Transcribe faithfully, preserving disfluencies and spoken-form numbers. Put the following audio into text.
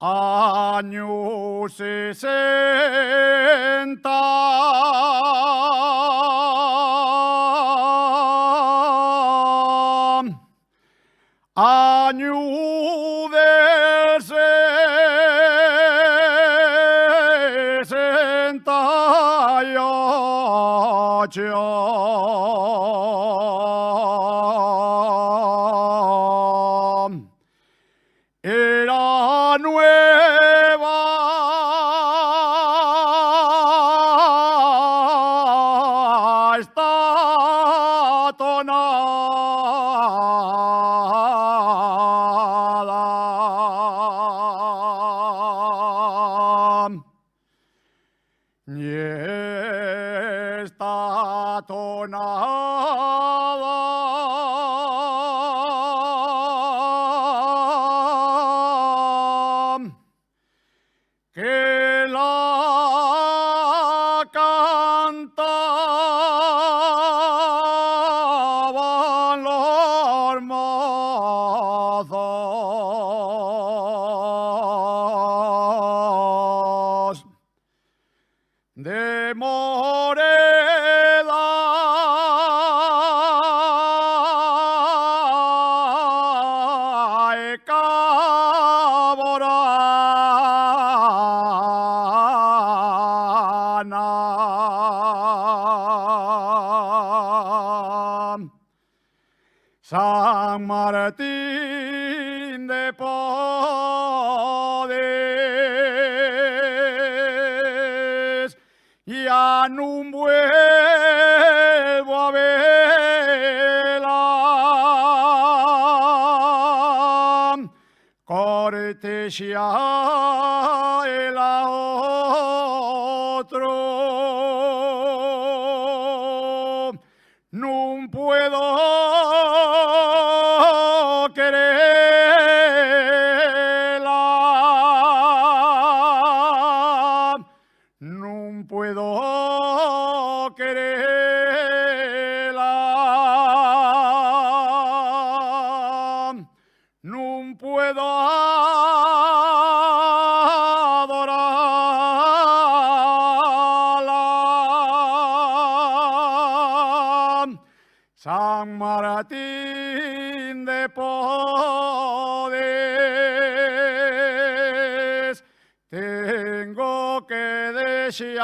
Añu sesenta, añu del sesenta y ocho. Era nueva esta tonada. Y esta tonada que la cantaban los mozos de Moreda y Caborana. San Martín de Podes, ya nun vuelvo a vela. Cortesía el a otro nun puedo querela, nun puedo querela. Nun puedo adorala. San Martín de Podes, tengo que dexar.